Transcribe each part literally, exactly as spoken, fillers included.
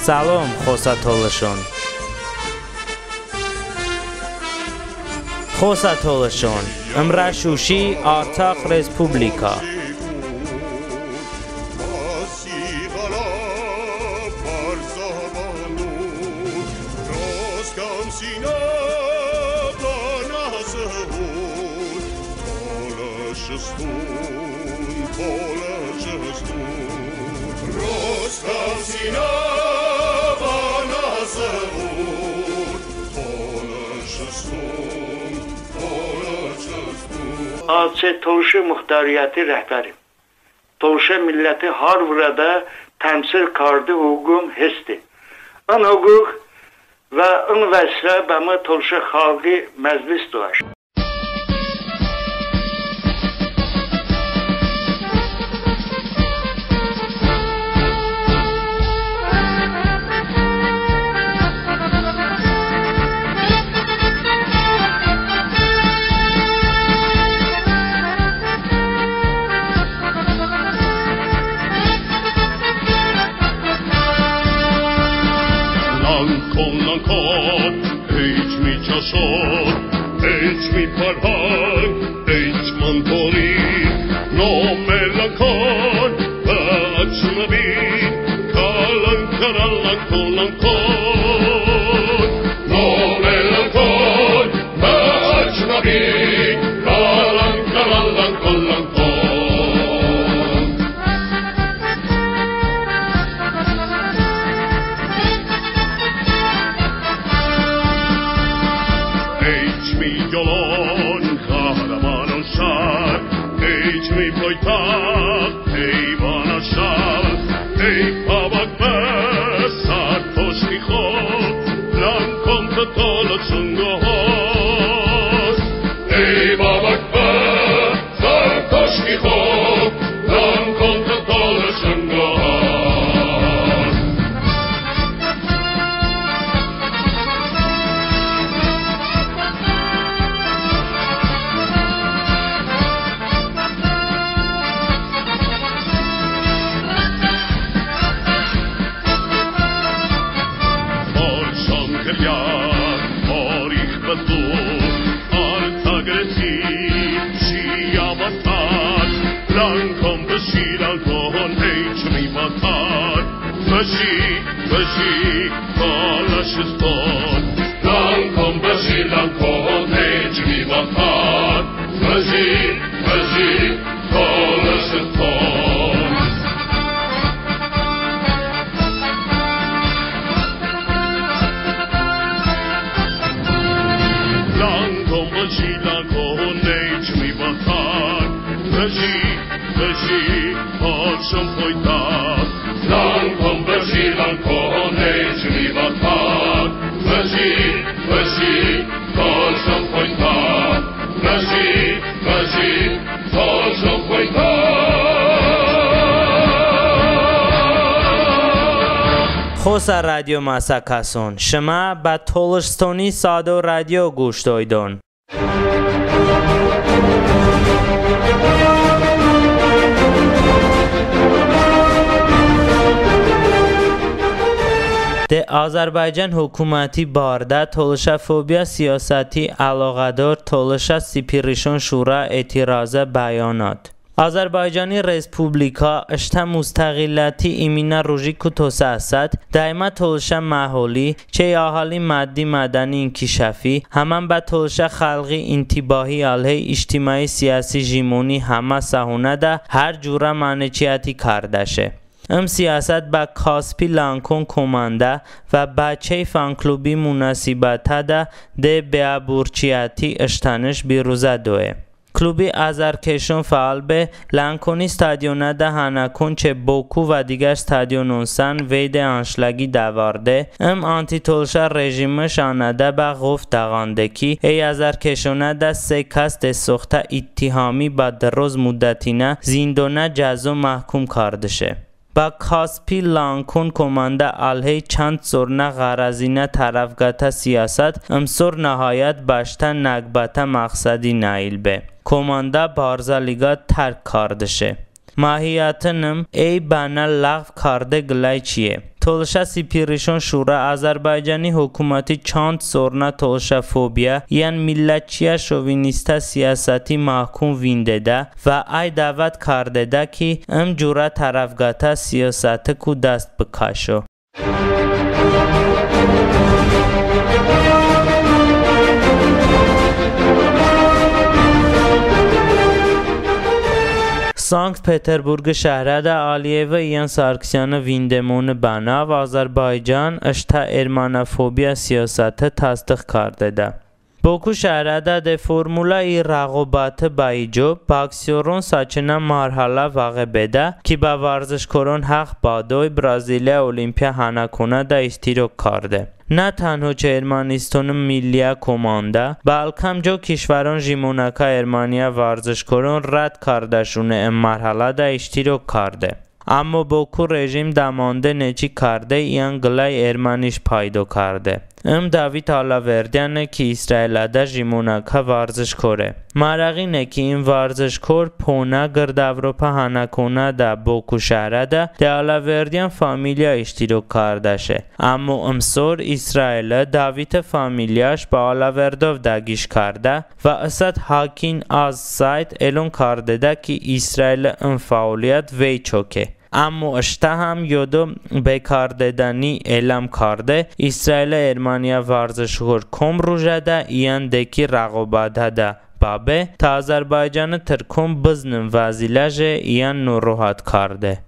Səlom, xosə tolışon. Xosə tolışon, ımrə Şuşi, Artsax Respublika. AÇE Tolışi Muxtariyyəti rəhbəri. Tolışə milləti har vırədə təmsil karde hıquqım heste. In hıquq və ın vəsilə bəmı tolışə xalqi məclis doəş. Lankon, lankon, ey çımı çəşon, ey çımı fərhəng, ey çımı tolış, nome Lankon, bə çımı bin, kalan, kalan, Lankon, Lankon, nome Lankon, bə çımı bin, kalan, kalan, Lankon, Lankon. Ey çımı yolon, ğəhrəmanon şəhr, ey çımı poytəxt, ey vana şal, ey babak bə sərtoşti xo, Lankon tı tolışon qohost. Ey babak bə sərtoşti xo, Lankon tı tolışon qohost. Tolışon qırəy, tarıx bə to, Artsax Resi, şiyə bə sar, Lankon bıji, Lankon, ey çımı vətən. Bıji, bıji, Tolışıston. Lankon bıji, Lankon, ey çımı vətən. Bıji, bıji, Tolışıston. Lankon bıji, Lankon, ey çımı vətən. Bıji, bıji, Tolışon poytəxt. Lankon bıji, Lankon, ey çımı vətən. Bıji, bıji, Tolışon poytəxt. Bıji, bıji, Tolışon poytəxt. Xosə radio məsəkəson, şımə bə Tolışıstoni Sədo radio quş doydon. De Azərbaycan hukuməti bardə tolışofobiyə siyosəti əloğədor Tolışə Sipirişon Şura etirazə bəyonot. Azərbaycani Respublika ıştə mustəğilləti iminə rujiku tosə əsət, daimə tolışə məholi, çəy əhali maddi-mədəni inkişafi, həmən bə tolışə xəlği intibahi əleyh ictimai-siyasi jimoni həmə sahonədə hər curə maneçiyəti kardəşe. Im siyasət bə Kaspi Lankon komandə və bə çəy fanklubi munasibətədə de beəburçiyəti ıştənış biruzə doe. Klubi azərkeşon fəal be, Lankoni stadionədə hənəkon çı Boku və diqər stadionon sən veydə anşlaqi dəvarde. Im antitolışə rejimış anədə bə ğof dəğande ki, əy azərkeşonədə se kəs desoxtə ittihami bə dıroz muddətinə zindonə cəzo məhkum kardışe. Bə Kaspi Lankon komandə əleyh çand sornə ğərəzinə tərəf qətə siyasət ımsor nəhayət bəştə nəqbətə məğsədi nail be. Komandə barzə liqə tərk kardışe. Mahiyətınım əy bənə ləğv karde qıləy çiye. Tolışə sipirişon şurə Azərbaycani hokuməti çand sornə tolışə fobiya iyən millətçiyə şovinistə siyasəti məhkum vindedə və əy dəvət kardedə ki, ım curə tərəfqətə siyasətiku dast bıkəşo. Sankt-Peterburqi şəhrədə Əliyevi iyən Sarkisyanı vindemoni bənav Azərbaycan ıştə ermənofobiya siyasəti təsdığ kardedə. Boku şəhrədə de Formula i rəğobəti bə ico boksyoron səçınə mərhələ vəğe bedə ki, bə vərzışkoron həx bədoy Braziliyə Olimpiyə hənəkonədə iştirok karde. Nə tənho çı Ermənistoni milliyə komandə, bəlkəm co kişvəron jimonəkə erməniyə vərzışkoron rədd kardəşone ım mərhələdə iştirok karde. Əmmo Boku rejim dəmande neçi karde iyən qıləy erməniş paydo karde. Im dəvid ələverdiyəne ki, İsrailədəş jimonəkə vərzışkore. Mərəğine ki, ım vərzışkor ponə Qırd Avropə hənəkonədə Boku şəhrədə de ələverdiyən familiya iştirok kardəşe. Əmmo ımsor İsraili dəvite familiyaş bə ələverdov dəqiş kardə və ısət Hakin Az sayt elon kardedə ki, İsraili ım fəoliyət vey çoke. Əmmo ıştə həm yodo bekardedəni elam karde, İsraili erməniyə vərzışkor kom rujədə iyən de ki rəğobətədə bəbe, tə Azərbaycani tırkon bıznın vəziləje iyən norohət karde.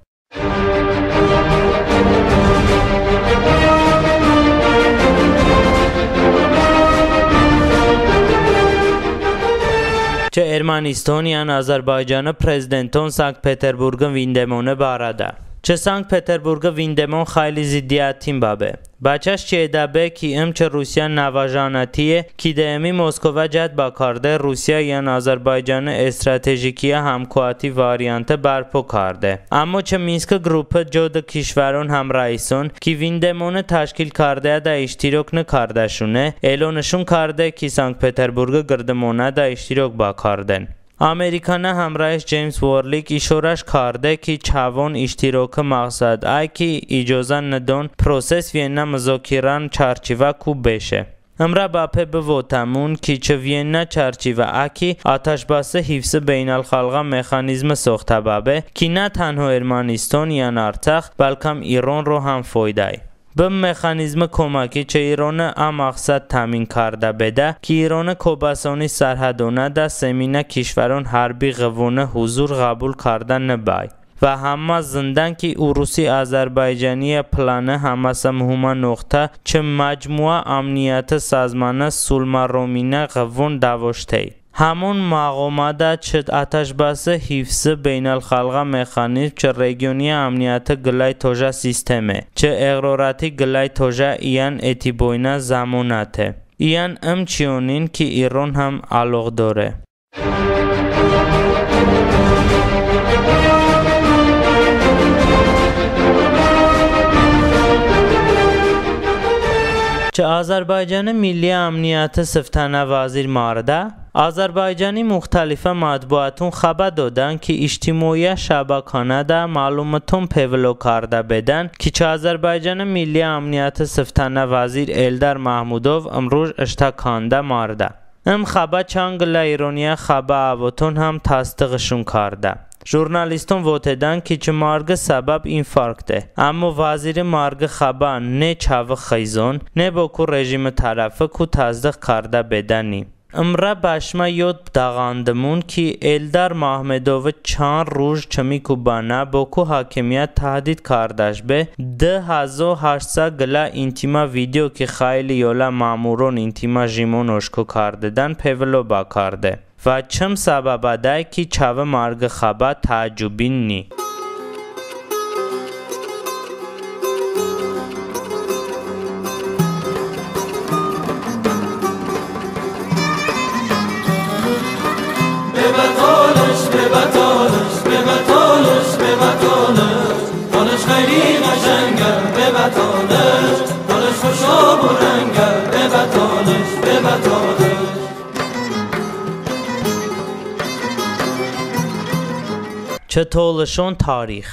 Çı Erməniston iyən Azərbaycani prezidenton Sankt-Peterburqi vindemoni barədə. Çı Sankt-Peterburqi vindemon xəyli ziddiyətin bəbe. Bə çəş çiyedəbe ki, ım çı Rusiyə nəvəjənətiye ki, de ımi Moskovə cəhd bəkarde Rusiyə iyən Azərbaycani stratejikiyə həmkoəti varianti bərpo karde. Əmmo çı Minski qrupi co dı kişvəron həmrəison ki, vindemoni təşkil kardeyədə iştirok nıkardəşone, elonışon karde ki, Sankt-Peterburqi qırdımonədə iştirok bəkarden. Amerikanə həmrəiş Ceyms Vorlik işorəş karde ki, çəvon iştiroki məğsəd əy ki, icozə nıdon proses Vyenna mızokirən çərçivəku beşe. Imrə bəpe bıvotəmon ki, çı Vyenna çərçivə əki atəşbəsi hifzi beynəlxalğə mexanizmi soxtə bəbe ki, nə tənho Erməniston iyən Artsax, bəlkəm İronro həm foydəy. Bı mexanizmi koməki çı İroni ə məğsəd təmin kardə bedə ki, İroni Kobəsoni sərhədonədə seminə kişvəron hərbi ğıvvoni huzur ğəbul kardə nıbəy. Və həmmə zındən ki, Urusi-Azərbaycaniyə plani həməsə muhimə noxtə çı Məcmuə Əmniyəti Sazmani sulmərominə ğıvvon dəvoştey. Həmon məğomədə çı atəşbəsi hifzi beynəlxalğə mexanizm çı regioniyə əmniyəti qıləy tojə sisteme, çı eğrorəti qıləy tojə iyən etiboynə zəmonəte. İyən ım çiyonin ki, İron həm əloğədore. Çı Azərbaycani milliyə əmniyəti sıftənə vəzir mardə. Azərbaycani muxtəlifə mətbuatun xəbə dodən ki, ictimoiyə şəbəkəonədə məlumoton pevılo kardə bedən ki, çı Azərbaycani milliyə əmniyəti sıftənə vəzir Eldar Mahmudov ımruj ıştə kandə mardə. Im xəbə çan qılə İroniyə xəbə əvoton həm təsdığışon kardə. Jurnaliston votedən ki, çı mərqi səbəb infarkte. Əmmo vəziri mərqi xəbə ne çəvi xıyzon, ne Boku rejimi tərəfiku təsdığ kardə bedəni. Imrə bəşmə yod dəğandımon ki, Eldar Mahmedovi çan ruj çımiku bənav Boku hakimiyət təhdid kardəş be, dı həzo həşt sa qılə intimə video ki, xəyli yolə məmuron intimə jimon oşko kardedən, pevılo bəkarde. Və çım səbəbədəy ki, çəvi mərqi xəbə təəccubin ni. Çı tolışon tarix.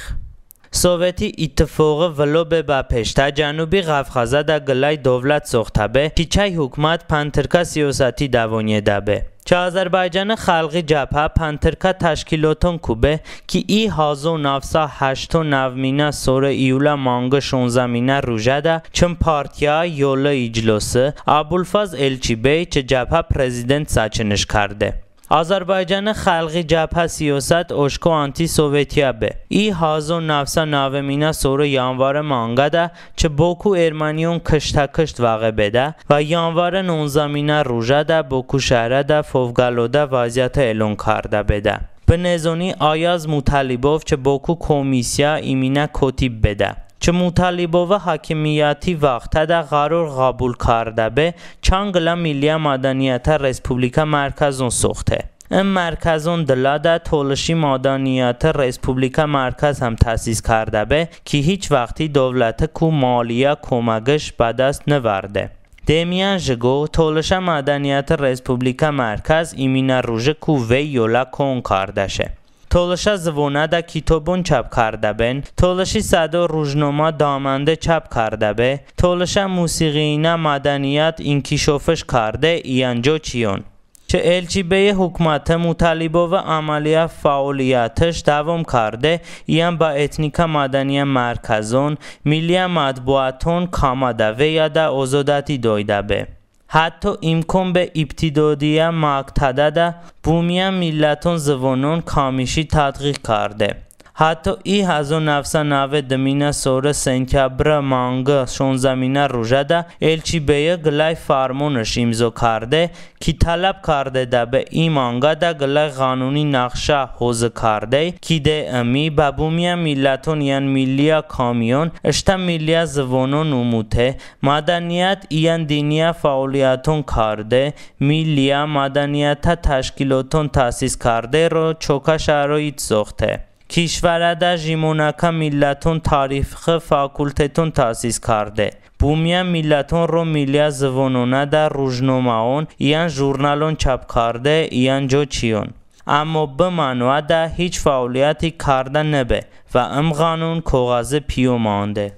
Soveti İttifoği vılo be bəpeştə Cənubi Ğəfğəzədə qıləy dovlət soxtə be ki, çəy hukmət pantırkə siyosəti dəvonedəbe. Çı Azərbaycani Xəlği Cəbhə pantırkə təşkilotonku be ki, i həzo nəvsə həşto nəvminə sori iyulə manqi şonzəminə rujədə çım partiyə yolə iclosi Əbulfəz Elçibəy çı cəbhə prezident səçınış karde. Azərbaycani Xəlği Cəbhə siyosət oşko antisovetiyə be. İ həzo nəvsə nəvminə sori yanvari manqədə çı Boku erməniyon kıştəkışt vəğe bedə və yanvari nonzəminə rujədə Boku şəhrədə fovqəlodə vəziyyəti elon kardə bedə. Bınezoni Ayaz Mutəlibov çı Boku komisiyə iminə kotib bedə. Çı Mutəlibovi hakimiyəti vaxtədə ğəror ğəbul kardə be çan qılə milliyə mədəniyətə respublikə mərkəzon soxte. In mərkəzon dılədə Tolışi mədəniyətə respublikə mərkəz həm təsis kardə be ki, hiç vaxti dovlətiku maliyə koməqış bə dast nıvarde. Demiyən Jıqo Tolışə mədəniyətə respublikə mərkəz iminə rujiku vey yolə kon kardəşe. Tolışə zıvonədə kitobon çap kardə ben, Tolışi Sədo rujnomə damande çap kardə be, Tolışə musiğiyinə mədəniyət inkişofış karde iyən co çiyon. Çı Elçibəyi hukməti Mutəlibovi əməliyə fəoliyətış dəvom karde iyən bə etnikə mədəniyə mərkəzon, milliyə mətbuəton kamədə veyədə ozodəti doydəbe. Hətto imkon be ibtidodiyə məktəbədə bumiyən milləton zıvonon kamişi tədğiğ karde. Hətto i həzo nəvsə nəve dıminə sori sentyabri manqi şonzəminə rujədə Elçibəyi qıləy fərmonış imzo karde ki, tələb kardedəbe i manqədə qıləy ğanuni nəğşə hozı kardey ki, de ımi bə bumiyən milləton iyən milliyə kamiyon ıştə milliyə zıvonon umute, mədəniyət iyən diniyə fəoliyəton karde, milliyə mədəniyətə təşkiloton təsis kardero çokə şəroit soxte. Kişvərədə jimonəkə milləton tarixi fakulteton təsis karde. Bumiyən milləton ro milliyə zıvononədə rujnoməon iyən jurnalon çap karde iyən co çiyon. Əmmo bı mənoədə hiç fəoliyəti kardə nıbe və ım ğanun koğəzi piyo mande.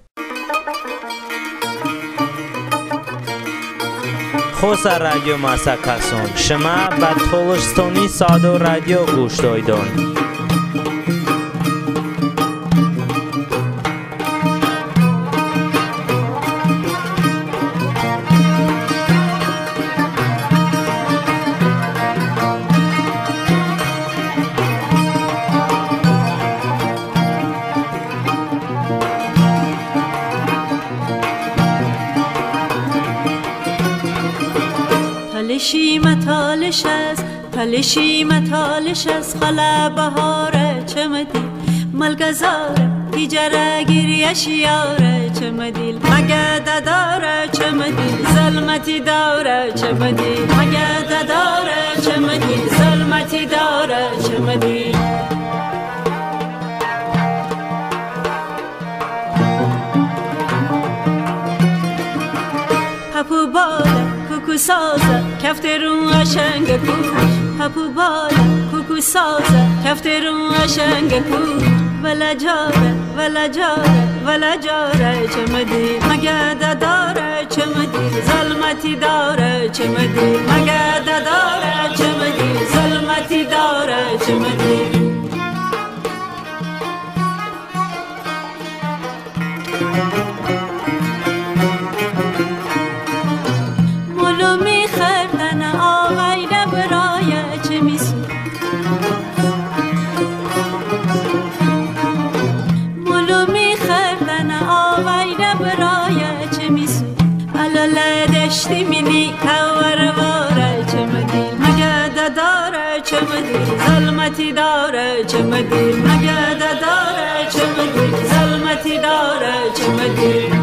Xosə radio məsəkəson, şımə bə Tolışıstoni Sədo radio quş doydon. Talışimə talış əz, talışimə talış əz, xalə bəhorə çımı dil, malqəzorə, ticərə qiryə şiyorə çımı dil, məqədə dorə çımı dil, zılməti dorə çımı dil, məqədə dorə çımı dil, zılməti dorə çımı dil. Papu bolə, kuku sozə, kəfteron ışənqə kuş. Papu bolə, kuku sozə, kəfteron ışənqə kuş. Vələ corə, vələ corə, vələ corə çımı dil, məqədə dorə çımı dil, zılməti dorə çımı dil, məqədə dorə çımı dil, zılməti dorə çımı dil. Molo mixərdənə ağəynə bıroyə çımı su. Molo mixərdənə ağəynə bıroyə çımı su. Ələlə deşti mini kəvvarə vorə çımı dil, məqədə dorə çımı dil, zılməti dorə çımı dil, məqədə dorə çımı dil, zılməti dorə çımı dil.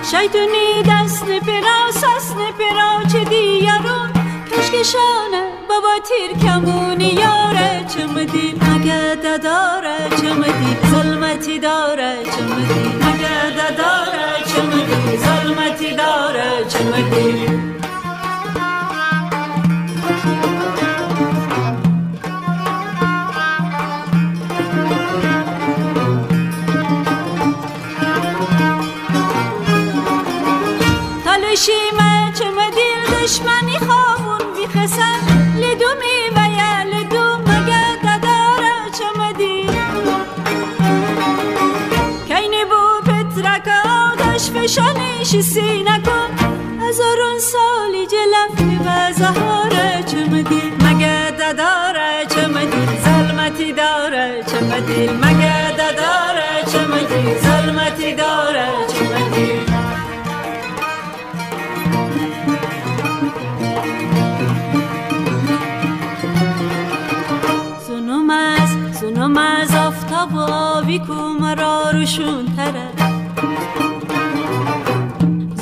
Şeytoni dəsni piro, sasni piro çı diyaron, kəşkəşonə baba tirkəmoni yorə çımı dil, məqədə dorə çımı dil, zılməti dorə çımı dil, məqədə dorə Tolışimə çımı dil, dışməni xəvon bıxəsən, lədomi vəyə lədo məqədə dərə çımı dil. Kəyni bo petrəkə odəş fəşəni şi sinəkon, həzoron soli cələf bıbə zəharə çımı dil. Məqədə dərə çımı dil, zolməti dərə çımı dil, məqədə dərə çımı dil, zolməti dərə çımı dil. Zunum əz, zunum əz, aftob oviku mıro ruşun tərə.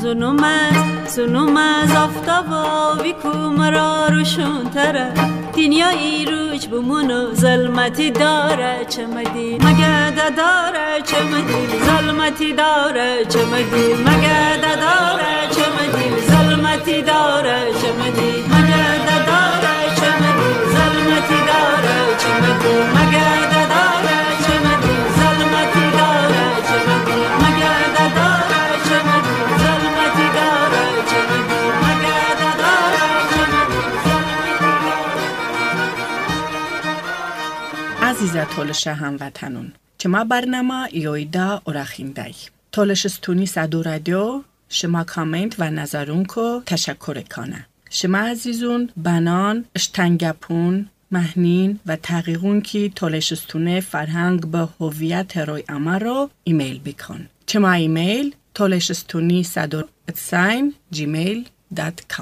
Zunum əz, zunum əz, aftob oviku mıro ruşun tərə. Dınyo i ruj bımuno zolməti dərə çımı dil. Məqədə dərə çımı dil, zolməti dərə çımı dil, məqədə dərə çımı dil, zolməti dərə çımı dil, məqədə dərə çımı dil, zolməti dərə çımı dil, məqədə dərə çımı dil, zolməti dərə çımı dil, məqədə dərə çımı dil, zolməti dərə çımı dil, məqədə dərə çımı dil, zolməti dərə. Əzizə tolışə həmvətənun, çəmə bərnamə iyoydə orəxindəy. Tolışıstuni Sədo radio şımə kament və nəzərunku təşəkkur kanə. Şımə əzizun bənan ıştən qəpun, məhnin və təhqiqun ki Tolışıstuni fərhəng bə hoviyət roy əməro imeyl bıkən. Çəmə imeyl: tolışıstuni sədo et sayn gmeyl dot kom.